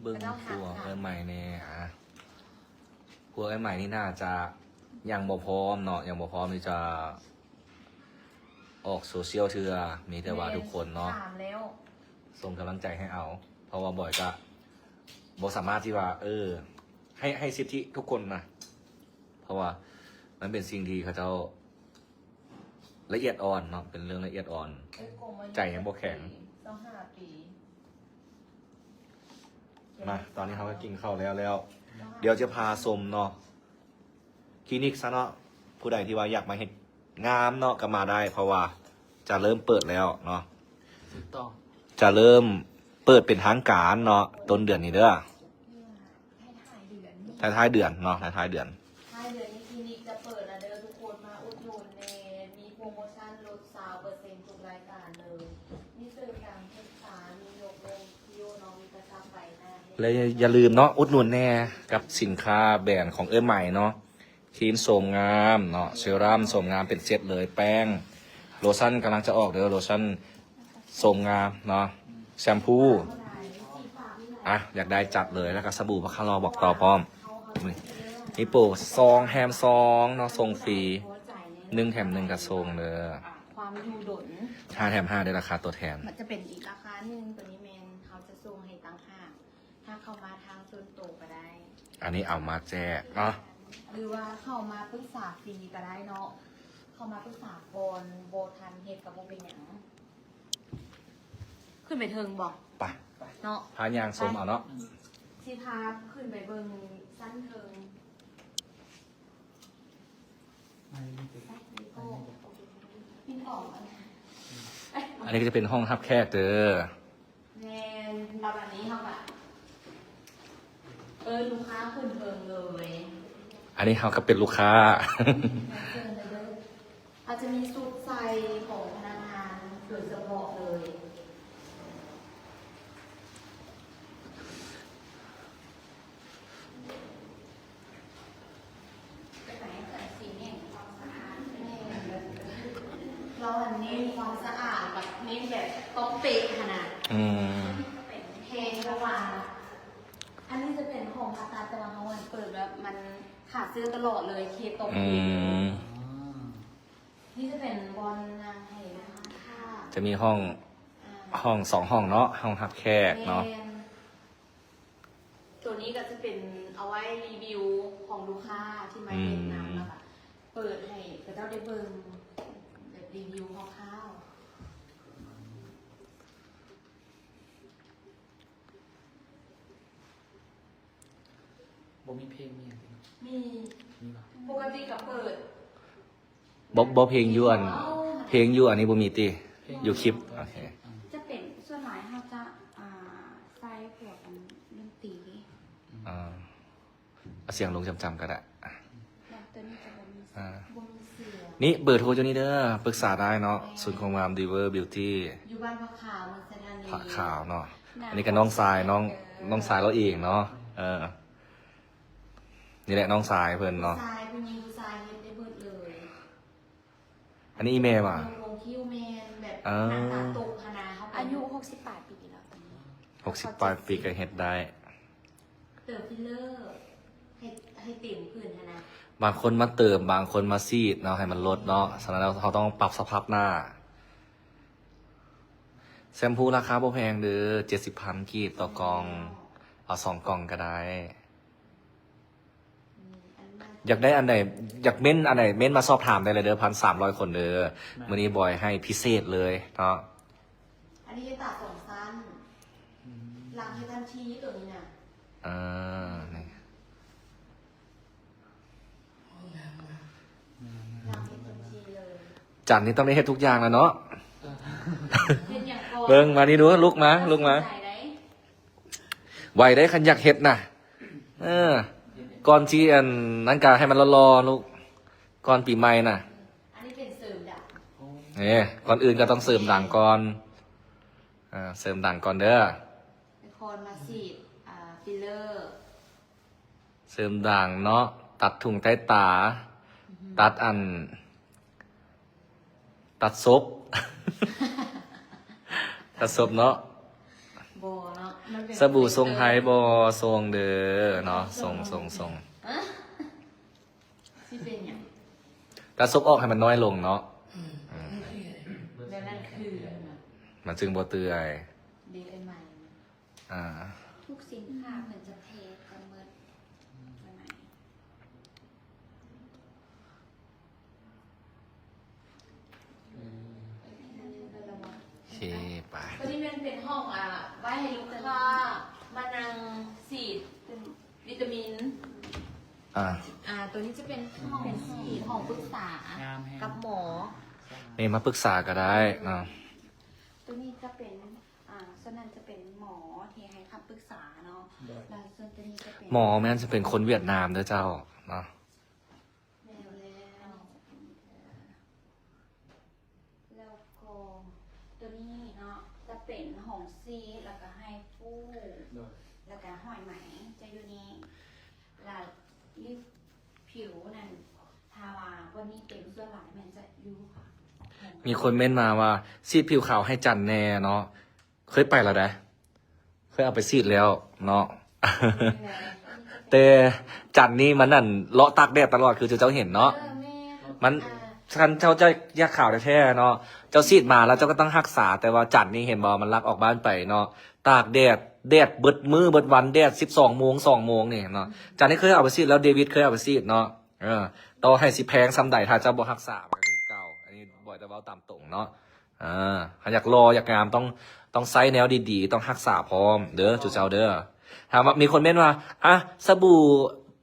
ເບິ່ງຄົວເອື້ອຍໃໝ່ແດ່. ອ່າ ຄົວເອື້ອຍໃໝ່ນີ້ໜ້າຈະຍັງບໍ່ພ້ອມເນາະ, ຍັງບໍ່ພ້ອມທີ່ຈະອອກໂຊຊຽວເທື່ອ. ມີແຕ່ວ່າທຸກຄົນເນາະ ຖາມແລ້ວ ສົ່ງກຳລັງໃຈໃຫ້ເອົາ, ເພາະວ່າບອຍກະບໍ່ສາມາດທີ່ວ່າ ເອີ ໃຫ້ ໃຫ້ສິດທິທຸກຄົນນະ, ເພາະວ່າມັນເປັນສິ່ງທີ່ເຂົາເຈົ້າ ລະອຽດອ່ອນເນາະ, ເປັນເລື່ອງລະອຽດອ່ອນ, ເອີ ໃຈຍັງບໍ່ແຂງ. ຊາວຫ້າປີ ມາ ຕອນນີ້ເຮົາກໍກິນເຂົ້າແລ້ວແລ້ວ, ດຽວຈະພາຊົມເນາະ ຄລີນິກຊະເນາະ. ຜູ້ໃດທີ່ວ່າຢາກມາເຮັດງາມເນາະ ກໍມາໄດ້, ເພາະວ່າຈະເລີ່ມເປີດແລ້ວເນາະ, ຈະເລີ່ມເປີດເປັນທາງການເນາະ ຕົ້ນເດືອນນີ້ເດີ້. ທ້າຍໆເດືອນນີ້ ທ້າຍໆເດືອນເນາະ, ທ້າຍໆເດືອນ ທ້າຍເດືອນນີ້ຄລີນິກຈະເປີດແລ້ວເດີ້ ທຸກຄົນມາອຸດໜູນແດ່. ມີໂປຣໂມຊັນລົດຊາວເປີເຊັນທຸກລາຍການເລີຍ, ມີເສີມດັງເຮັດຕາ, ມີຍົກລົງຄິ້ວເນາະ, ມີກະຊັບໃບໜ້າ. ແລະຢ່າລືມເນາະ ອຸດໜູນແດ່ກັບສິນຄ້າແບຣນຂອງເອື້ອຍໃໝ່ເນາະ. ຄຣີມໂສມງາມເນາະ, ເຊຣຳໂສມງາມເປັນເຊັດເລີຍ, ແປ້ງ, ໂລຊັນກຳລັງຈະອອກເດີ້, ໂລຊັນໂສມງາມເນາະ, ແຊມພູ. ອ່ະ ຢາກໄດ້ຈັດເລີຍ, ແລ້ວກໍສະບູ ພະຄາລໍ ບອກຕໍ່ພ້ອມ. ນີ້ ມີໂປສອງແຖມສອງເນາະ, ສົ່ງຟຣີ ໜຶ່ງແຖມໜຶ່ງ ກະສົ່ງເດີ້. ຄວາມຢູ່ດົນ ຫ້າແຖມຫ້າ ໄດ້ລາຄາຕົວແທນ. ມັນຈະເປັນອີກລາຄາໜຶ່ງ, ຕົວນີ້ແມ່ນເຮົາຈະສົ່ງໃຫ້ຕ່າງຫາກ. ຖ້າເຂົ້າມາທາງສ່ວນໂຕກໍໄດ້, ອັນນີ້ເອົາມາແຈກເນາະ ຫຼືວ່າເຂົ້າມາປຶກສາຟຣີກໍໄດ້ເນາະ. ເຂົ້າມາປຶກສາກ່ອນ, ບໍ່ທັນເຮັດກໍບໍ່ເປັນຫຍັງ. ຂຶ້ນໄປເທິງບໍ່? ໄປ ເນາະ, ພາຍ່າງຊົມເອົາເນາະ. ຊິພາຂຶ້ນໄປເບິ່ງຊັ້ນເທິງ. ອັນນີ້ກໍຈະເປັນຫ້ອງຮັບແຂກເດີ້. ແມ່ນ, ລະບາດນີ້ເຮົາກະເອີ້ນລູກຄ້າຂຶ້ນເທິງເລີຍ. ອັນນີ້ເຮົາກໍເປັນລູກຄ້າ. ເຊີນເລີຍເດີ້. ເຮົາຈະມີຊຸດໃສ່ຂອງພະນັກງານໂດຍສະເພາະເລີຍ. ລາວຫັ້ນເນັ້ນຄວາມສະອາດ, ແບບເນັ້ນແບບຕ້ອງເປະຫັ້ນນະ. ອືມ ແຮງລະຫວ່າງ ອັນນີ້ຈະເປັນຫ້ອງຜ່າຕັດ, ແຕ່ວ່າເຮົາເປີດແບບມັນຂາດເຊື້ອຕະຫຼອດເລີຍ, ເຄດຕໍ່ເຄດເລີຍ. ອືມ ນີ້ຈະເປັນບ່ອນນັ່ງໃຫ້ລູກຄ້າ. ຈະມີຫ້ອງ ອ່າ ຫ້ອງສອງຫ້ອງເນາະ, ຫ້ອງຮັບແຂກເນາະ. ແມ່ນ. ໂຕນີ້ກໍຈະເປັນເອົາໄວ້ຣີວິວຂອງລູກຄ້າທີ່ມາເຮັດນຳ, ອືມ ແລ້ວກໍເປີດໃຫ້ເຂົາເຈົ້າໄດ້ເບິ່ງແບບຣີວິວຄ່າວໆ. ບໍ່ມີເພງມີຫຍັງຕິ? ມີ. ມີບໍ່? ປົກກະຕິກໍເປີດ ບໍ່ ບໍ່ເພງຢູ່ອັນ ເພງຢູ່ອັນນີ້ບໍ່ມີຕິ? ເພງຢູ່ຄລິບ. ໂອເຄ. ອືມ ຈະເປັນ ສ່ວນຫຼາຍເຮົາຈະ ອ່າ ໃສ່ພວກອັນດົນຕີ. ອືມ ອ່າ ເອົາສຽງລົງຈຳໆກໍໄດ້. ແລ້ວໂຕນີ້ຈະບໍ່ມີ ອ່າ ບໍ່ມີສຽງ. ນີ້ເບີໂທຢູ່ນີ້ເດີ, ປຶກສາໄດ້ເນາະ. ແມ່ນ. ສູນຄວາມງາມ ດີເວີ ບິວຕີ ຢູ່ບ້ານພະຂາວ ເມືອງໄຊທານີ. ພະຂາວເນາະ. ອັນນີ້ກໍນ້ອງຊາຍ ນ້ອງ ເອີ ນ້ອງຊາຍລາວເອງເນາະ. ເອີ ນີ້ແຫຼະນ້ອງຊາຍເພິ່ນເນາະ. ຜູ້ຊາຍ ຜູ້ຍິງຜູ້ຊາຍເຮັດໄດ້ເບິດເລີຍ. ອັນນີ້ອີ່ແມ່ຫວາ? ໂຮງຄິ້ວແມ່ນແບບ ເອີ ໜ້າຕາຕົກຫັ້ນນະ. ເຮົາອາຍຸຫົກສິບປາຍປີແລ້ວຕອນນີ້. ຫົກສິບປາຍປີກໍເຮັດໄດ້. ເຕີມຟິລເລີໃຫ້ ໃຫ້ເຕັມຂຶ້ນຫັ້ນນະ. ບາງຄົນມາເຕີມ, ບາງຄົນມາສີດເນາະ, ໃຫ້ມັນລົດເນາະ. ສະນັ້ນແລ້ວເຮົາຕ້ອງປັບສະພາບໜ້າ. ແຊມພູລາຄາບໍ່ແພງເດີ, ເຈັດສິບພັນກີບຕໍ່ກ່ອງ. ເອົາສອງກ່ອງກໍໄດ້. ຢາກໄດ້ອັນໃດ ຢາກເມັ້ນອັນໃດ ເມັ້ນມາສອບຖາມໄດ້ເລີຍເດີ, ພັນສາມຮ້ອຍຄົນເດີ. ແມ່ນ. ມື້ນີ້ບອຍໃຫ້ພິເສດເລີຍເນາະ. ອັນນີ້ເຮັດຕາສອງຊັ້ນ. ອືມ ຫຼັງເຮັດທັນທີໂຕນີ້ນະ. ເອີ ນີ້ ຫຼັງເຮັດທັນທີເລີຍ. ຈັນນີ້ຕ້ອງໄດ້ເຮັດທຸກຢ່າງແລ້ວເນາະ. ເຮັດຫຍັງກ່ອນ? ເບິ່ງມານີ້ດູ, ລຸກມາ ລຸກມາ. ຕັດສິນໃຈໄດ້. ໄວເດ້ ຄັນຢາກເຮັດນະ. ເອີ ກ່ອນຊິອັນນັ້ນກະໃຫ້ມັນຫຼໍ່ໆ ລູກ, ກ່ອນປີໃໝ່ນະ. ອັນນີ້ເປັນເສີມດັງ. ເອີ ກ່ອນອື່ນກໍຕ້ອງເສີມດັງກ່ອນ. ອ່າ ເສີມດັງກ່ອນເດີ. ນະຄອນມາສີດ ອ່າ ຟິລເລີ. ເສີມດັງເນາະ, ຕັດທຸງໃຕ້ຕາ, ອືຮຶ ຕັດອັນ ຕັດສົບ ຕັດສົບເນາະ. ບໍ່ເນາະ ມັນເປັນ ສະບູຊົງໄພບໍ່? ຊົງເດີເນາະ ຊົງ ຊົງ ຊົງ ຮະ? ຊິເປັນຫຍັງ? ກະຊົງອອກໃຫ້ມັນນ້ອຍລົງເນາະ. ອືມ ແບບນັ້ນຄື ມັນຈຶ່ງບໍ່ເປື່ອຍ ເດໄອໃໝ່ ອ່າ ທຸກສິນຄ້າເພິ່ນຈະເທດກັນໝົດ ໂອເຄ ໄປ ຕົວນີ້ແມ່ນເປັນຫ້ອງ ອ່າ ໄວ້ໃຫ້ລູກຄ້າມານັ່ງສີດວິຕາມິນ ອ່າ ອ່າ ຕົວນີ້ຈະເປັນຫ້ອງສີດ ຫ້ອງປຶກສາ ງາມແຮງ ກັບໝໍ ນີ້ມາປຶກສາກໍໄດ້ເນາະ. ຕົວນີ້ຈະເປັນ ອ່າ ສ່ວນນັ້ນຈະເປັນໝໍທີ່ໃຫ້ຄຳປຶກສາເນາະ ໂດຍ ແລ້ວສ່ວນຕົວນີ້ຈະເປັນ ໝໍແມ່ນຈະເປັນຄົນຫວຽດນາມເດີເຈົ້າເນາະ. ແລ້ວ ແລ້ວ ແລ້ວກໍຕົວນີ້ເນາະ ຈະເປັນຫ້ອງຊີດ ແລ້ວກໍໄຮຟູ ໂດຍ ແລ້ວກໍຫ້ອຍໄໝຈະຢູ່ນີ້ ແລ້ວລີດຜິວນັ້ນ ຖ້າວ່າບໍ່ມີເຕັມ ສ່ວນຫຼາຍແມ່ນຈະຢູ່ ມີຄົນເມັ້ນມາວ່າ ສີດຜິວຂາວໃຫ້ຈັນແດ່ເນາະ. ເຄີຍໄປແລ້ວໃດ໋ ເຄີຍເອົາໄປສີດແລ້ວເນາະ ແຕ່ຈັນນີ້ມັນ ອັ່ນ ເລາະຕາກແດດຕະຫຼອດ ຄືເຈົ້າເຫັນເນາະ. ເອີ ແມ່ນ ມັນ ອ່າ ຄັນເຈົ້າຈະຢາກຂາວແທ້ໆເນາະ ເຈົ້າສີດມາແລ້ວເຈົ້າກໍຕ້ອງຮັກສາ. ແຕ່ວ່າຈັນນີ້ເຫັນບໍ່ ມັນລັກອອກບ້ານໄປເນາະ ຕາກແດດ ແດດເບິດມື້ເບິດວັນ ແດດສິບສອງໂມງ ສອງໂມງນີ້ເນາະ. ຈັນນີ້ເຄີຍເອົາໄປສີດແລ້ວ ເດວິດເຄີຍເອົາໄປສີດເນາະ. ເອີ ຕໍ່ໃຫ້ຊິແພງສ່ຳໃດ ຖ້າເຈົ້າບໍ່ຮັກສາ ມັນກໍຄືເກົ່າ. ອັນນີ້ບອຍແຕ່ເວົ້າຕາມຕົງເນາະ. ເອີ ຄັນຢາກຫຼໍ່ຢາກງາມ ຕ້ອງ ຕ້ອງໃຊ້ແນວດີໆ ຕ້ອງຮັກສາພ້ອມເດີ ຈູເຈົ້າເດີ. ຖາມວ່າ ມີຄົນເມັ້ນວ່າ ອ່ະ ສະບູ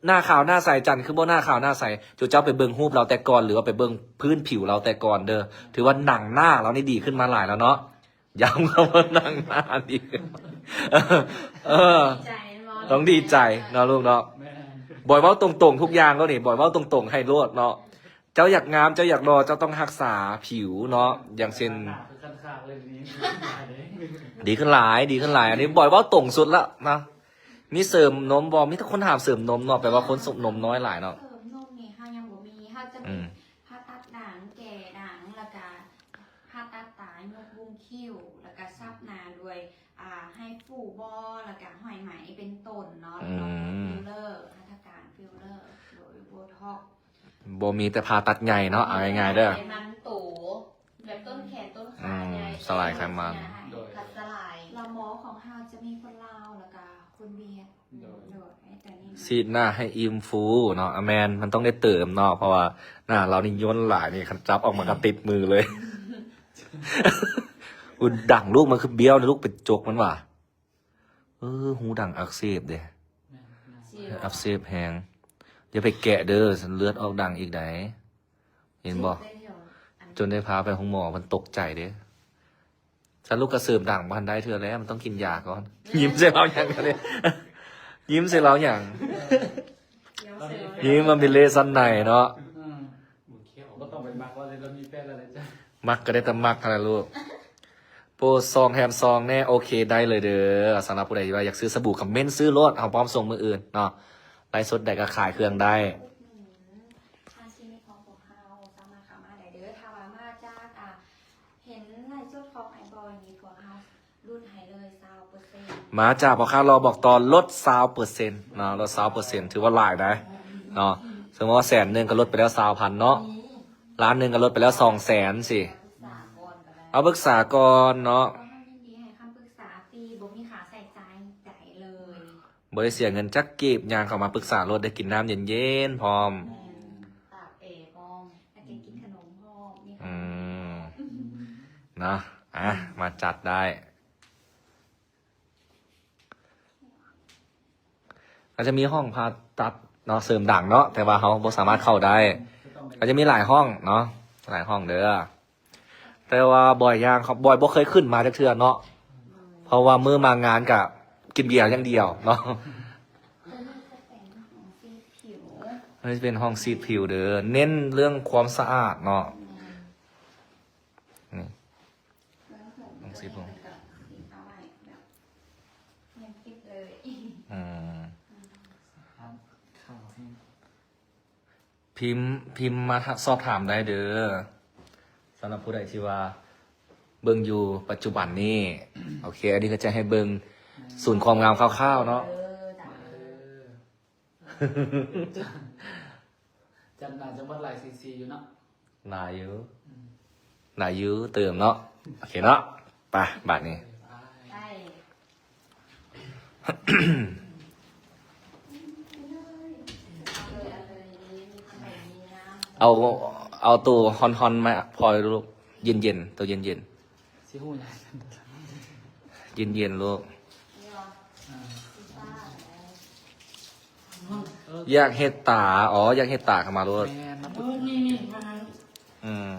ໜ້າຂາວໜ້າໃສ ຈັນຄືບໍ່ໜ້າຂາວໜ້າໃສ? ຈູເຈົ້າໄປເບິ່ງຮູບລາວແຕ່ກ່ອນ ຫຼືວ່າໄປເບິ່ງພື້ນຜິວລາວແຕ່ກ່ອນເດີ. ຖືວ່າໜັງໜ້າລາວນີ້ດີຂຶ້ນມາຫຼາຍແລ້ວເນາະ. ຢ້ຳຄຳວ່າໜັງໜ້າດີຂຶ້ນ ເອີ ເອີ ດີໃຈເນາະ ຕ້ອງດີໃຈເນາະລູກເນາະ. ແມ່ນ ບອຍເວົ້າຕົງໆທຸກຢ່າງໂລດນີ້ ບອຍເວົ້າຕົງໆໃຫ້ໂລດເນາະ. ເຈົ້າຢາກງາມ ເຈົ້າຢາກຫຼໍ່ ເຈົ້າຕ້ອງຮັກສາຜິວເນາະ. ຢ່າງເຊັ່ນ ໜ້າຄືຄັນຄາເລີຍນີ້ ດີຂຶ້ນຫຼາຍ ດີຂຶ້ນຫຼາຍ. ອັນນີ້ບອຍເວົ້າຕົງສຸດລະນະ. ມີເສີມນົມບໍ່? ມີແຕ່ຄົນຖາມເສີມນົມເນາະ ແປວ່າຄົນສົມນົມນ້ອຍຫຼາຍເນາະ. ເສີມນົມນີ້ເຮົາຍັງບໍ່ມີ ເຮົາຈະມີ ອືມ ຜ່າຕັດດັງ ແກ່ດັງ ແລ້ວກະຜ່າຕັດຕາ ຍົກວຸ້ງຄິ້ວ ແລ້ວກະສັບໜ້າດ້ວຍ ອ່າ ໄຮຟູບໍ ແລ້ວກະຫ້ອຍໄໝເປັນຕົ້ນເນາະ. ອືມ ແລ້ວກໍຟິລເລີ ຫັດຖະການຟິລເລີ ໂດຍໂບທັອກ ບໍ່ມີແຕ່ຜ່າຕັດໃຫຍ່ເນາະ ເອົາງ່າຍໆເດີ ໄຂມັນໂຕ ແບບຕົ້ນແຂນຕົ້ນຂາໃຫຍ່ ອືມ ສະຫຼາຍໄຂມັນ ໂດຍ ພັດສະຫຼາຍ. ແລ້ວໝໍຂອງເຮົາຈະມີຄົນລາວ ແລ້ວກະຄົນຫວຽດ ໂດຍ ໂດຍ ອັນນີ້ ສີດໜ້າໃຫ້ອີ່ມຟູເນາະ. ອາ ແມ່ນ ມັນຕ້ອງໄດ້ເຕີມເນາະ ເພາະວ່າໜ້າລາວນີ້ຍົນຫຼາຍນີ້ ຄັນຈັບອອກມາກໍຕິດມືເລີຍ. ອຸດດັງລູກ ມັນຄືບ້ຽວນີ້ລູກ ໄປຈົກມັນຫວາ. ເອີ ຮູດັງອັກເສບເດ້ ອັກເສບແຮງ. ຢ່າໄປແກະເດີ ເລືອດອອກດັງອີກໃດ໋ ເຫັນບໍ່? ຈົນໄດ້ພາໄປໂຮງໝໍ ເພິ່ນຕົກໃຈເດ້. ຊັ້ນລູກກະເສີມດັງບໍ່ທັນໄດ້ເທື່ອແລ້ວ ມັນຕ້ອງກິນຢາກ່ອນ. ຍິ້ມໃສ່ລາວຫຍັງກະເດ້ ຍິ້ມໃສ່ລາວຫຍັງ? ຍິ້ມວ່າມີເລສັນໃນເນາະ. ອືມ ບໍ່ຕ້ອງໄປມັກວ່າເລີຍ ລາວມີແຟນແລ້ວເລີຍຈ້ະ. ມັກກໍໄດ້ແຕ່ມັກຫັ້ນລະລູກ. ໂປຣສອງແຖມສອງແນ່. ໂອເຄ ໄດ້ເລີຍເດີ. ສຳລັບຜູ້ໃດທີ່ວ່າຢາກຊື້ສະບູ ຄອມເມັ້ນຊື້ໂລດ ເຮົາພ້ອມສົ່ງມື້ອື່ນເນາະ. ໄລຟ໌ສົດໃດກໍຂາຍເຄື່ອງໄດ້. ທາງຄລີນິກຂອງພວກເຮົາສາມາດເຂົ້າມາໄດ້ເດີ. ຖ້າວ່າມາຈາກ ອ່າ ເຫັນໄລຟ໌ສົດຂອງອ້າຍບອຍນີ້ ພວກເຮົາ ຫຼຸດໃຫ້ເລີຍຊາວເປີເຊັນ. ມາຈາກພໍ່ຄ້າຫຼໍ່ບອກຕໍ່ ລົດຊາວເປີເຊັນເນາະ ລົດຊາວເປີເຊັນ ຖືວ່າຫຼາຍໄດ໋ເນາະ. ສົມມຸດວ່າແສນໜຶ່ງກໍລົດໄປແລ້ວຊາວພັນເນາະ ອືມ ລ້ານໜຶ່ງກໍລົດໄປແລ້ວສອງແສນຊີ້. ມາປຶກສາກ່ອນກໍໄດ້ ມາປຶກສາກ່ອນເນາະ. ເຮົາຍິນດີໃຫ້ຄຳປຶກສາຟຣີ ບໍ່ມີຄ່າໃຊ້ຈ່າຍໃດເລີຍ. ບໍ່ໄດ້ເສຍເງິນຈັກກີບ ຍ່າງເຂົ້າມາປຶກສາໂລດ ໄດ້ກິນນ້ຳເຢັນໆພ້ອມ. ແມ່ນ ຕາກແອພ້ອມ ແລ້ວກໍກິນຂະໜົມພ້ອມ. ອືມ ເນາະ ອ່ະ ມາຈັດໄດ້. ກໍຈະມີຫ້ອງຜ່າຕັດເນາະ ເສີມດັງເນາະ ແຕ່ວ່າເຮົາບໍ່ສາມາດເຂົ້າໄດ້. ກໍຈະມີຫຼາຍຫ້ອງເນາະ ຫຼາຍຫ້ອງເດີ. ແຕ່ວ່າບອຍຍ່າງ ບອຍບໍ່ເຄີຍຂຶ້ນມາຈັກເທື່ອເນາະ ເພາະວ່າມື້ມາງານກະກິນເບຍຢ່າງດຽວເນາະ. ອັນນີ້ຈະເປັນຫ້ອງສີດຜິວເດີ ເນັ້ນເລື່ອງຄວາມສະອາດເນາະ. ນີ້ ເບິ່ງເຖິງ ຕ້ອງສີດຜົມ ເພິ່ນກໍສີດເອົາໄວ້ແບບ ຍັງຕິດເລີຍ. ອືມ ຂາວແຮງ. ພິມ ພິມມາສອບຖາມໄດ້ເດີ ສຳລັບຜູ້ໃດທີ່ວ່າ ເບິ່ງຢູ່ປັດຈຸບັນນີ້. ໂອເຄ ອັນນີ້ກໍຈະໃຫ້ເບິ່ງສູນຄວາມງາມຄ່າວໆເນາະ. ເອີ ຈັດໜ້າຈະໝົດຫຼາຍຊີຊີຢູ່ເນາະ. ຫຼາຍຢູ່ ອືມ ຫຼາຍຢູ່ ເຕີມເນາະ. ໂອເຄເນາະ ໄປບາດນີ້. ເອົາ ເອົາໂຕຮ້ອນໆມາ ພໍລູກ ເຢັນໆ ໂຕເຢັນໆ ຊິຮູ້ຫຍັງ ເຢັນໆລູກ. ອ່າ ຢາກເຮັດຕາ ອໍ ຢາກເຮັດຕາກໍມາໂລດ. ແມ່ນ ເອີ ນີ້ໆ ມາ ອືມ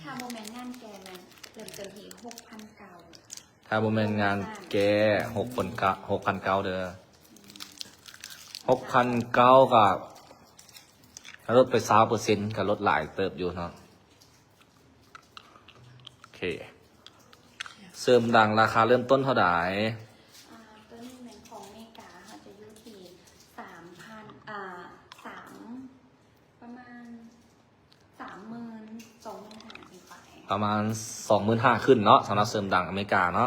ຖ້າບໍ່ແມ່ນງານແກ່ນະ ເລີ່ມຕົ້ນທີ່ຫົກພັນເກົ້າ ຖ້າບໍ່ແມ່ນງານແກ່ ຫົກພັນເກົ້າ ຫົກພັນເກົ້າເດີ ຫົກພັນເກົ້າ ກໍ ຖ້າລົດໄປຊາວເປີເຊັນ ກໍລົດຫຼາຍເຕີບຢູ່ເນາະ. ໂອເຄ ເສີມດັງລາຄາເລີ່ມຕົ້ນເທົ່າໃດ? ອ່າ ຕົວນີ້ແມ່ນຂອງເມກາ ເຮົາຈະຢູ່ທີ່ສາມພັນ ອ່າ ສາມ ປະມານສາມໝື່ນ ສອງໝື່ນຫ້າຂຶ້ນໄປ ປະມານສອງໝື່ນຫ້າຂຶ້ນເນາະ ສຳລັບເສີມດັງອາເມລິກາເນາະ.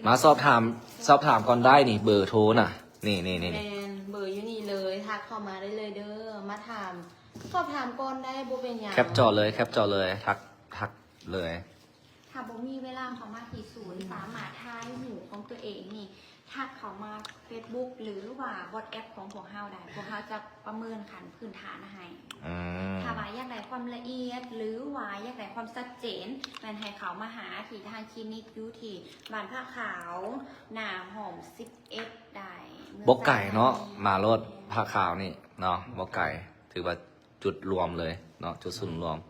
ມາສອບຖາມ ສອບຖາມກ່ອນໄດ້ນີ້ ເບີໂທນະ ນີ້ໆໆ ແມ່ນ ເບີຢູ່ນີ້ເລີຍ ທັກເຂົ້າມາໄດ້ເລີຍເດີ ມາຖາມ ສອບຖາມກ່ອນໄດ້ ບໍ່ເປັນຫຍັງ ແຄປຈໍເລີຍ ແຄປຈໍເລີຍ ທັກ ທັກເລີຍ. ຖ້າບໍ່ມີເວລາເຂົ້າມາທີ່ສູນ ສາມາດຖ່າຍຮູບຂອງຕົວເອງນີ້ ທັກເຂົ້າມາເຟສບຸກ ຫຼືວ່າວັອດແອັບຂອງພວກເຮົາໄດ້ ພວກເຮົາຈະປະເມີນຂັ້ນພື້ນຖານໃຫ້. ອືມ ຖ້າວ່າຢາກໄດ້ຄວາມລະອຽດ ຫຼືວ່າຢາກໄດ້ຄວາມຊັດເຈນ ແມ່ນໃຫ້ເຂົ້າມາຫາທີ່ທາງຄລີນິກຢູ່ທີ່ບ້ານຜາຂາວ ໜ້າຫ້ອງສິບເອັດ ໄດ້ ບໍ່ໄກເນາະ ເມືອງສາລະວະນີ ມາໂລດ ຜາຂາວນີ້ເນາະ ບໍ່ໄກ ຖືວ່າຈຸດລວມເລີຍເນາະ ຈຸດສູນລວມ. ໂ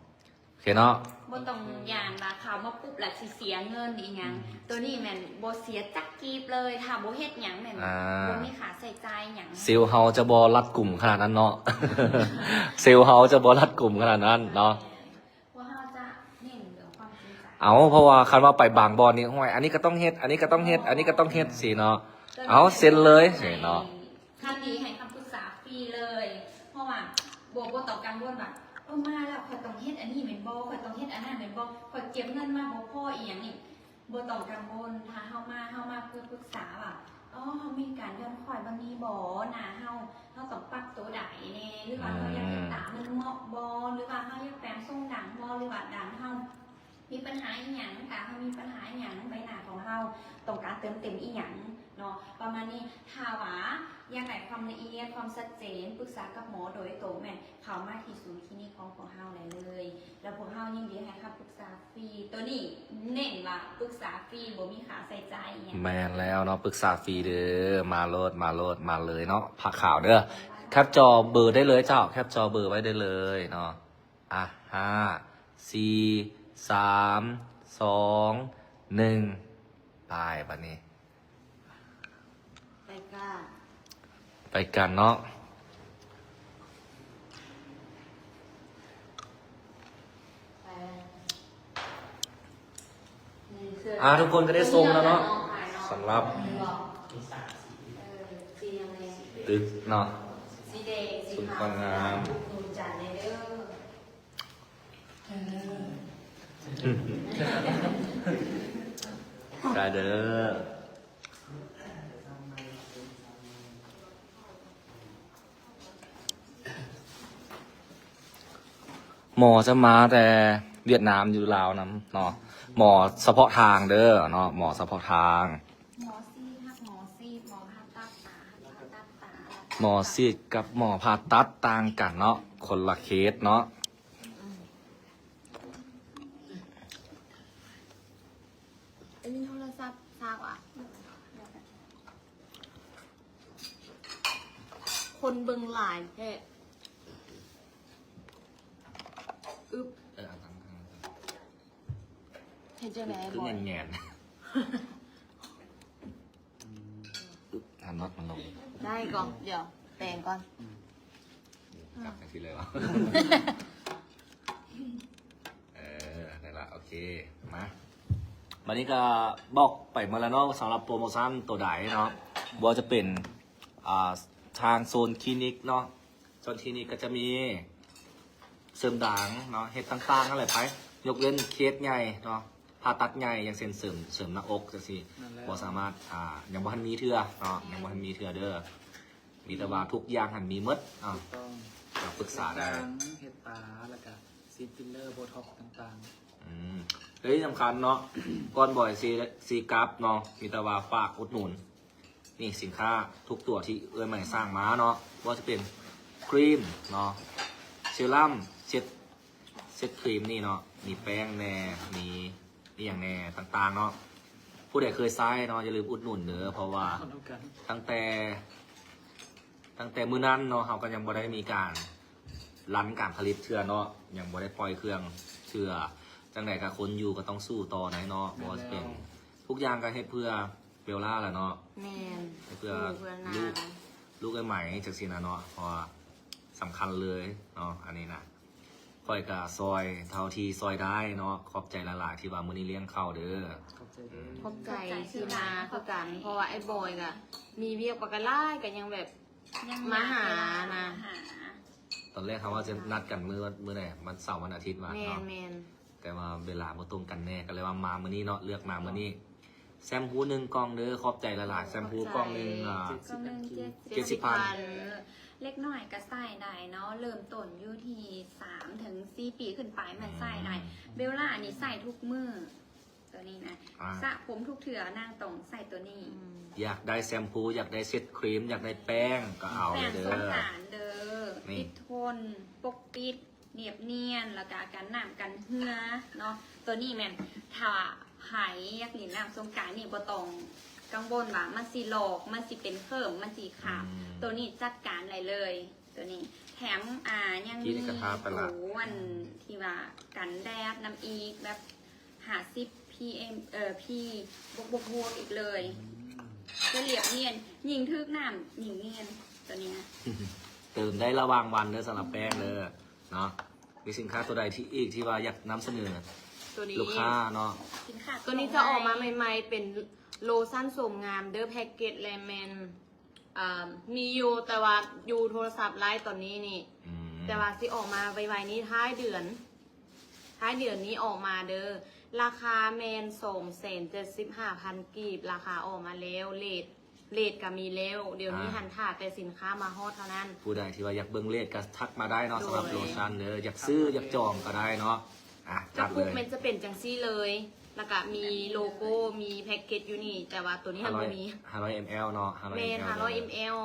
ອເຄເນາະ ບໍ່ຕ້ອງຢ້ານວ່າເຂົ້າມາປຸບແລ້ວຊິເສຍເງິນອີ່ຫຍັງ ອືມ ໂຕນີ້ແມ່ນບໍ່ເສຍຈັກກີບເລີຍ ຖ້າບໍ່ເຮັດຫຍັງແມ່ນ ອ່າ ບໍ່ມີຄ່າໃຊ້ຈ່າຍຫຍັງ ເຊວເຮົາຈະບໍ່ລັດກຸມຂະໜາດນັ້ນເນາະ ເຊວເຮົາຈະບໍ່ລັດກຸມຂະໜາດນັ້ນເນາະ ພວກເຮົາຈະເນັ້ນເລື່ອງຄວາມຈິງໃຈ ເອົາ ເພາະວ່າຄັນວ່າໄປບາງບ່ອນນີ້ ໂອ້ຍ ອັນນີ້ກໍຕ້ອງເຮັດ ອັນນີ້ກໍຕ້ອງເຮັດ ອໍ ອັນນີ້ກໍຕ້ອງເຮັດ ຊີ້ເນາະ ເອົາ ເຊັນເລີຍ ຊີ້ເນາະ. ທາງນີ້ໃຫ້ຄຳປຶກສາຟຣີເລີຍ ເພາະວ່າບໍ່ ບໍ່ຕ້ອງກັງວົນວ່າ ເອີ ມາແລ້ວຂ້ອຍຕ້ອງເຮັດອັນນີ້ແມ່ນບໍ່ ຂ້ອຍຕ້ອງເຮັດອັນນັ້ນແມ່ນບໍ່ ຂ້ອຍເກັບເງິນມາບໍ່ພໍອີ່ຫຍັງນີ້ ບໍ່ຕ້ອງກັງວົນ. ຖ້າເຮົາມາ ເຮົາມາເພື່ອປຶກສາວ່າ ອໍ ເຮົາມີການຢ່ອນຄ້ອຍບ່ອນນີ້ບໍ່ ໜ້າເຮົາ ເຮົາຕ້ອງປັບໂຕໃດແດ່ ຫຼືວ່າເຮົາຢາກເຮັດຕາມັນເໝາະບໍ່ ຫຼືວ່າເຮົາຢາກແປງຊົງດັງບໍ່ ຫຼືວ່າດັງເຮົາ ມີບັນຫາອີ່ຫຍັງ ຕາເຮົາມີບັນຫາອີ່ຫຍັງ ໃບໜ້າຂອງເຮົາຕ້ອງການເຕີມເຕັມອີ່ຫຍັງເນາະ ປະມານນີ້. ຖ້າວ່າຢາກໄດ້ຄວາມລະອຽດ ຄວາມຊັດເຈນ ປຶກສາກັບໝໍໂດຍຕົງ ແມ່ນເຂົ້າມາທີ່ສູນຄລີນິກຂອງພວກເຮົາໄດ້ເລີຍ ແລ້ວພວກເຮົາຍິນດີໃຫ້ຄຳປຶກສາຟຣີ. ໂຕນີ້ເນັ້ນວ່າປຶກສາຟຣີ ບໍ່ມີຄ່າໃຊ້ຈ່າຍອີ່ຫຍັງ. ແມ່ນແລ້ວເນາະ ປຶກສາຟຣີເດີ ມາໂລດ ມາໂລດ ມາເລີຍເນາະ ຜາຂາວເດີ. ແຄປຈໍເບີໄດ້ເລີຍເຈົ້າ ແຄປຈໍເບີໄວ້ໄດ້ເລີຍເນາະ. ອ່ະ ຫ້າ ສີ່ ສາມ ສອງ ໜຶ່ງ ໄປບາດນີ້ ໄປກັນ ໄປກັນເນາະ ໄປ ອ່າ ທຸກຄົນກໍໄດ້ຊົມແລ້ວເນາະ ສຳລັບ ເອີ ສີຫຍັງແດ່ ຕຶກເນາະ ສີແດງ ສີຂາວ ສູນຄວາມງາມ ອຸດໜູນຈັນແດ່ເດີ. ໄດ້ເດີ ໝໍຈະມາແຕ່ຫວຽດນາມຢູ່ລາວນຳເນາະ ໝໍສະເພາະທາງເດີເນາະ ໝໍສະເພາະທາງ ໝໍຊີດຮັກໝໍຊີດ ໝໍຜ່າຕັດຕາຮັກຜ່າຕັດຕາ ໝໍຊີດກັບໝໍຜ່າຕັດຕ່າງກັນເນາະ ຄົນລະເຄສເນາະ. ອັນນີ້ໂທລະສັບຊາວອ່ະ ຄົນເບິ່ງຫຼາຍແທ້. ອຶບ ເອີ ເອົາຕັ້ງ ເຮັດຈັ່ງໃດ ຄື ຄືແງ່ນໆ ອຶບ ຫານັອດມັນລົງ ໄດ້ກ່ອນ ດຽວແປງກ່ອນ ອືມ ຈັບຈັ່ງຊີ້ເລີຍຫວາ ເອີ ໄດ້ລະ ໂອເຄ ມາ ບາດນີ້ກໍບອກໄປໝົດແລ້ວເນາະ ສຳລັບໂປຣໂມຊັນໂຕໃດເນາະ ບໍ່ວ່າຈະເປັນ ອ່າ ທາງໂຊນຄລີນິກເນາະ ໂຊນຄລີນິກກໍຈະມີເສີມດັງເນາະ ເຮັດຕ່າງໆ ນັ້ນແຫຼະໄປ ຍົກເວັ້ນເຄສໃຫຍ່ເນາະ ຜ່າຕັດໃຫຍ່ ຢ່າງເຊັ່ນເສີມ ເສີມໜ້າອົກຈັ່ງຊີ້ ນັ້ນແຫຼະ ບໍ່ສາມາດ ອ່າ ຍັງບໍ່ທັນມີເທື່ອເນາະ ຍັງບໍ່ທັນມີເທື່ອເດີ ມີແຕ່ວ່າທຸກຢ່າງຫັ້ນມີໝົດ ອ່າ ຖືກຕ້ອງ ກໍປຶກສາໄດ້ ເຮັດຕາ ແລ້ວກະສີດຟິລເລີ ໂບທັອກຕ່າງໆ ອືມ ແລະທີ່ສຳຄັນເນາະ ກ່ອນບອຍຊິ ຊິກັບເນາະ ມີແຕ່ວ່າຝາກອຸດໜູນ ນີ້ສິນຄ້າທຸກຕົວທີ່ເອື້ອຍໃໝ່ສ້າງມາເນາະ ບໍ່ວ່າຈະເປັນຄຣີມເນາະ ເຊຣັມ ເຊັດ ເຊັດຄຣີມນີ້ເນາະ ມີແປ້ງແດ່ ມີອີ່ຫຍັງແດ່ຕ່າງໆເນາະ ຜູ້ໃດເຄີຍໃຊ້ເນາະ ຢ່າລືມອຸດໜູນເດີ ເພາະວ່າຕັ້ງແຕ່ ຕັ້ງແຕ່ມື້ນັ້ນເນາະ ເຮົາກໍຍັງບໍ່ໄດ້ມີການລັນການຜະລິດເທື່ອເນາະ ຍັງບໍ່ໄດ້ປ່ອຍເຄື່ອງເທື່ອ ຈັ່ງໃດກໍຄົນຢູ່ກໍຕ້ອງສູ້ຕໍ່ໄດ໋ເນາະ ບໍ່ວ່າຈະເປັນ ແມ່ນແລ້ວ ທຸກຢ່າງກໍເຮັດເພື່ອເບວລາແຫຼະເນາະ ແມ່ນ ເຮັດເພື່ອ ເພື່ອ ລູກ ລູກເອື້ອຍໃໝ່ຈັ່ງຊີ້ນະເນາະ ເພາະວ່າສຳຄັນເລີຍເນາະ ອັນນີ້ນະ ຂ້ອຍກໍຊ່ອຍເທົ່າທີ່ຊ່ອຍໄດ້ເນາະ ຂອບໃຈຫຼາຍໆທີ່ວ່າມື້ນີ້ລ້ຽງເຂົ້າເດີ ຂອບໃຈເດີ ອືມ ຂອບໃຈທີ່ມາຄືກັນ ເພາະວ່າອ້າຍບອຍກໍມີວຽກປາກະຫຼາຍ ກໍຍັງແບບ ຍັງ ມາຫາ ນະ ມາຫາ ຕອນແລກເຮົາວ່າຈະນັດກັນມື້ ມື້ໃດ ວັນເສົາ ວັນອາທິດວ່າ ແມ່ນ ເນາະ ແມ່ນ ແຕ່ວ່າເວລາບໍ່ຕົງກັນແດ່ ກໍເລີຍວ່າມາມື້ນີ້ເນາະ ເລືອກມາມື້ນີ້ ແຊມພູໜຶ່ງກ່ອງເດີ ຂອບໃຈຫຼາຍໆ ແຊມພູກ່ອງໜຶ່ງ ຂອບໃຈ ອ່າ ກ່ອງໜຶ່ງເຈັດສິບ ເຈັດສິບພັນ ເອີ ເລັກນ້ອຍກໍໃຊ້ໄດ້ເນາະ ເລີ່ມຕົ້ນຢູ່ທີ່ສາມເຖິງສີ່ປີຂຶ້ນໄປ ແມ່ນໃຊ້ໄດ້ ອືມ ເບວລານີ້ໃຊ້ທຸກມື້ ຕົວນີ້ນະ ອ່າ ສະຜົມທຸກເທື່ອນາງຕ້ອງໃຊ້ຕົວນີ້ ອືມ ຢາກໄດ້ແຊມພູ ຢາກໄດ້ເຊັດຄຣີມ ຢາກໄດ້ແປ້ງ ກໍເອົາເລີຍເດີ ແປ້ງສົງການເດີ ນີ້ ຕິດທົນ ປົກປິດ ນຽບນຽນ ແລ້ວກະກັນນ້ຳກັນເຫື່ອເນາະ ຕົວນີ້ແມ່ນ ຖ້າໃຜຢາກຫຼິ້ນນ້ຳສົງການນີ້ ບໍ່ຕ້ອງກັງວົນວ່າມັນຊິລອກ ມັນຊິເປັນເຂີມ ມັນຊິຂາບ ອືມ ຕົວນີ້ຈັດການໄດ້ເລີຍ ຕົວນີ້ ແຖມ ອ່າ ຍັງມີ ກິນກະທາໄປລະ ໂຕອັນ ອືມ ທີ່ວ່າກັນແດດນຳອີກ ແບບ ຫ້າສິບ ພີເອັມ ເອີ ພີ ບວກໆໆ ອີກເລີຍ ອືມ ຈະລຽບນຽນ ຍິ່ງຖືກນ້ຳຍິ່ງນຽນ ຕົວນີ້ນະ ເຕີມໄດ້ລະຫວ່າງວັນເດີ ສຳລັບແປ້ງເດີ ເນາະ ມີສິນຄ້າຕົວໃດທີ່ອີກທີ່ວ່າຢາກນຳສະເໜີ ຕົວນີ້ ລູກຄ້າເນາະ ສິນຄ້າ ຕົວນີ້ຈະອອກມາໃໝ່ໆ ເປັນໂລຊັນໂສມງາມເດີ ແພັກເກັດແລະແມ່ນ ອ່າ ມີຢູ່ ແຕ່ວ່າຢູ່ໂທລະສັບໄລຟ໌ຕອນນີ້ນີ້ ອືມ ແຕ່ວ່າຊິອອກມາໄວໆນີ້ ທ້າຍເດືອນ ທ້າຍເດືອນນີ້ອອກມາເດີ ລາຄາແມ່ນສອງແສນເຈັດສິບຫ້າພັນກີບ ລາຄາອອກມາແລ້ວ ເລດ ເລດກໍມີແລ້ວ ດຽວນີ້ ອ່າ ຫັ້ນຖ້າແຕ່ສິນຄ້າມາຮອດເທົ່ານັ້ນ ຜູ້ໃດທີ່ວ່າຢາກເບິ່ງເລດກໍທັກມາໄດ້ເນາະ ໂດຍ ສຳລັບໂລຊັນເດີ ຢາກຊື້ ທັກມາເລີຍ ຢາກຈອງກໍໄດ້ເນາະ ອ່ະ ກະປຸກ ຈັດເລີຍ ແມ່ນຈະເປັນຈັ່ງຊີ້ເລີຍ ແລ້ວກະມີໂລໂກ້ ມີແພັກເກັດຢູ່ນີ້ ແຕ່ວ່າຕົວນີ້ຫັ້ນບໍ່ມີ ຫ້າຮ້ອຍ ຫ້າຮ້ອຍເອັມແອລເນາະ ຫ້າຮ້ອຍ ແມ່ນ ເອັມແອລ ຫ້າຮ້ອຍ ເດີ ເອັມແອລ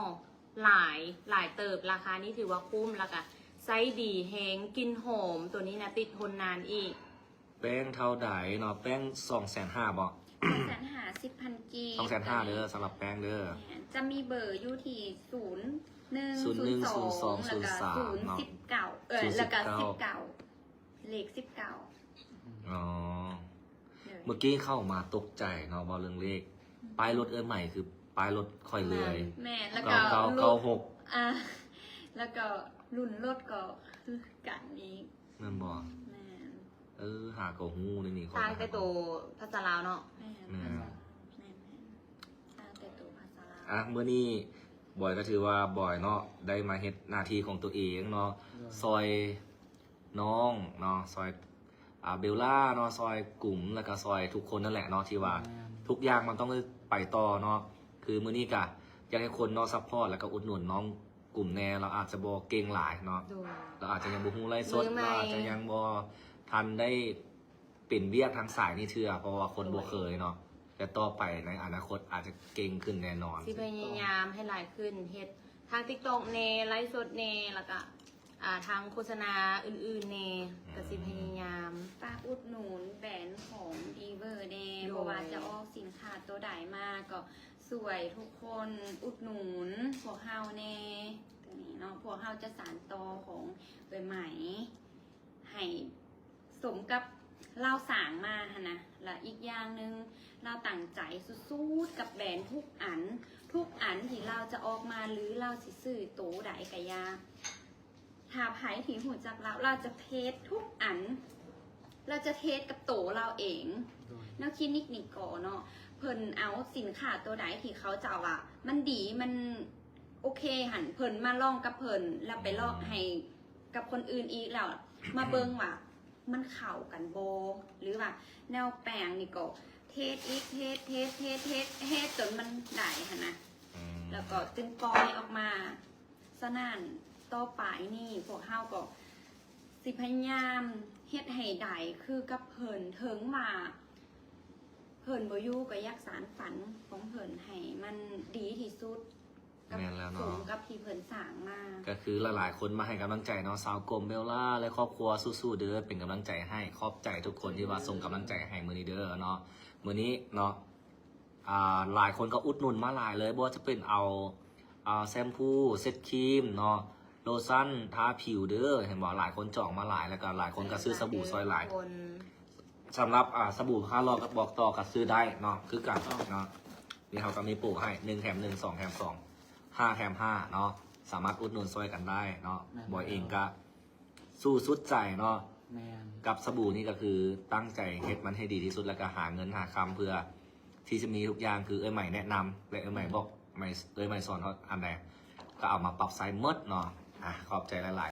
ຫຼາຍ ຫຼາຍເຕີບ ລາຄານີ້ຖືວ່າຄຸ້ມ ແລ້ວກະໃຊ້ດີແຮງ ກິ່ນຫອມ ຕົວນີ້ນະ ຕິດທົນນານອີກ ແປ້ງເທົ່າໃດເນາະ ແປ້ງສອງແສນຫ້າບໍ? ສອງແສນຫ້າສິບພັນກີບ ສອງແສນຫ້າເດີ ສຳລັບແປ້ງເດີ ແມ່ນ ຈະມີເບີຢູ່ທີ່ ສູນໜຶ່ງ ສູນໜຶ່ງ ສູນສອງ ສູນສາມເນາະ ສູນສິບເກົ້າ ເອີ ແລ້ວກະສິບເກົ້າ ເລກສິບເກົ້າ ອໍ ເມື່ອກີ້ເຂົ້າມາຕົກໃຈເນາະ ເວົ້າເລື່ອງເລກ ປ້າຍລົດເອື້ອຍໃໝ່ຄືປ້າຍລົດຂ້ອຍເລີຍ ແມ່ນ ແລ້ວກໍ ເກົ້າເກົ້າເກົ້າຫົກ ອ່າ ແລ້ວກໍລຸ້ນລົດກໍຄືກັນອີກ ແມ່ນບໍ່? ແມ່ນ ເອີ ຫາກໍຮູ້ເດນີ້ ຕ່າງແຕ່ໂຕພາສາລາວເນາະ ແມ່ນ ແມ່ນ ແມ່ນ ຕ່າງແຕ່ໂຕພາສາລາວ ອ່ະ ມື້ນີ້ບອຍກໍຖືວ່າບອຍເນາະ ໄດ້ມາເຮັດໜ້າທີ່ຂອງຕົວເອງເນາະ ໂດຍ ຊ່ອຍ ນ້ອງເນາະ ຊ່ອຍ ອ່າ ເບວລາເນາະ ຊ່ອຍກຸມ ແລ້ວກໍຊ່ອຍທຸກຄົນນັ້ນແຫຼະເນາະ ທີ່ວ່າ ແມ່ນ ທຸກຢ່າງມັນຕ້ອງໄດ້ໄປຕໍ່ເນາະ ຄືມື້ນີ້ກະຢາກໃຫ້ຄົນເນາະ ຊັບພອດ ແລ້ວກໍອຸດໜູນນ້ອງກຸມແດ່ ລາວອາດຈະບໍ່ເກັ່ງຫຼາຍເນາະ ໂດຍ ລາວອາດຈະຍັງບໍ່ຮູ້ໄລຟ໌ສົດ ມືໃໝ່ ລາວອາດຈະຍັງບໍ່ທັນໄດ້ເປັນວຽກທາງສາຍນີ້ເທື່ອ ເພາະວ່າຄົນ ໂດຍ ບໍ່ເຄີຍເນາະ ແຕ່ຕໍ່ໄປໃນອະນາຄົດອາດຈະເກັ່ງຂຶ້ນແນ່ນອນ ຊິພະຍາຍາມໃຫ້ຫຼາຍຂຶ້ນ ເຮັດທາງຕິກຕັອກແດ່ ໄລຟ໌ສົດແດ່ ແລ້ວກະ ອ່າ ທາງໂຄສະນາອື່ນໆແດ່ ອືມ ກະຊິພະຍາຍາມ ຝາກອຸດໜູນແບຣນຂອງດີເວີແດ່ ໂດຍ ບໍ່ວ່າຈະອອກສິນຄ້າໂຕໃດມາ ກໍຊ່ວຍທຸກຄົນອຸດໜູນພວກເຮົາແດ່ ຕົວນີ້ເນາະ ພວກເຮົາຈະສານຕໍ່ຂອງເອື້ອຍໃໝ່ໃຫ້ສົມກັບລາວສ້າງມາຫັ້ນນະ ແລະ ອີກຢ່າງໜຶ່ງ ລາວຕັ້ງໃຈສຸດໆກັບແບຣນທຸກອັນ ທຸກອັນທີ່ລາວຈະອອກມາ ຫຼື ລາວຊິຊື້ໂຕໃດກະຢ່າ ຖ້າໃຜທີ່ຮູ້ຈັກລາວ ລາວຈະເທສທຸກອັນ ລາວຈະເທສກັບໂຕລາວເອງ ໂດຍ ແນວຄລີນິກນີ້ກໍເນາະ ເພິ່ນເອົາສິນຄ້າໂຕໃດທີ່ເຂົາເຈົ້າວ່າມັນດີ ມັນໂອເຄຫັ້ນ ເພິ່ນມາລອງກັບເພິ່ນ ແລ້ວໄປລອກໃຫ້ກັບຄົນອື່ນອີກ ແລ້ວມາເບິ່ງວ່າ ມັນເຂົ້າກັນບໍ່ ຫຼືວ່າແນວແປ້ງນີ້ກໍເທດອີກ ເທດ ເທດ ເທດ ເທດ ເທດຈົນມັນໄດ້ຫັ້ນນະ ອືມ ແລ້ວກໍຈຶ່ງປ່ອຍອອກມາ. ສະນັ້ນຕໍ່ໄປນີ້ພວກເຮົາກໍຊິພະຍາຍາມເຮັດໃຫ້ໄດ້ຄືກັບເພິ່ນ ເຖິງວ່າເພິ່ນບໍ່ຢູ່ກໍຢາກສານຝັນຂອງເພິ່ນໃຫ້ມັນດີທີ່ສຸດ ກັບ ແມ່ນແລ້ວເນາະ ສົມກັບທີ່ເພິ່ນສ້າງມາ. ກໍຄືຫຼາຍໆຄົນມາໃຫ້ກຳລັງໃຈເນາະ ສາວກົມ ເບວລາ ແລະ ຄອບຄົວ ສູ້ໆເດີ ເປັນກຳລັງໃຈໃຫ້. ຂອບໃຈທຸກຄົນທີ່ວ່າສົ່ງກຳລັງໃຈໃຫ້ມື້ນີ້ເດີເນາະ. ມື້ນີ້ເນາະ ອ່າ ຫຼາຍຄົນກໍອຸດໜູນມາຫຼາຍເລີຍ ບໍ່ວ່າຈະເປັນເອົາ ອ່າ ແຊມພູ ເຊັດຄຣີມເນາະ ໂລຊັນ ທາຜິວເດີ ເຫັນບໍ່? ຫຼາຍຄົນຈອງມາຫຼາຍ ແລ້ວກໍຫຼາຍຄົນກໍຊື້ສະບູຊ່ອຍຫຼາຍ. ສຳລັບ ອ່າ ສະບູຫ້າຮ້ອຍກະບອກຕໍ່ກໍຊື້ໄດ້ເນາະ ຄືກັນເນາະ. ນີ້ເຮົາກໍມີໂປໃຫ້ ໜຶ່ງແຖມໜຶ່ງ ສອງແຖມສອງ ຫ້າແຖມຫ້າເນາະ ສາມາດອຸດໜູນຊ່ອຍກັນໄດ້ເນາະ. ແມ່ນ ບອຍເອງກໍສູ້ສຸດໃຈເນາະ. ແມ່ນ ກັບສະບູນີ້ກໍຄືຕັ້ງໃຈເຮັດມັນໃຫ້ດີທີ່ສຸດ ແລ້ວກໍຫາເງິນຫາຄຳເພື່ອທີ່ຈະມີທຸກຢ່າງ ຄືເອື້ອຍໃໝ່ແນະນຳ ແລະ ເອື້ອຍໃໝ່ ແມ່ນ ບອກ ເອື້ອຍໃໝ່ສອນເຮົາອັນໃດ ກໍເອົາມາປັບໃຊ້ໝົດເນາະ. ອ່າ ຂອບໃຈຫຼາຍໆ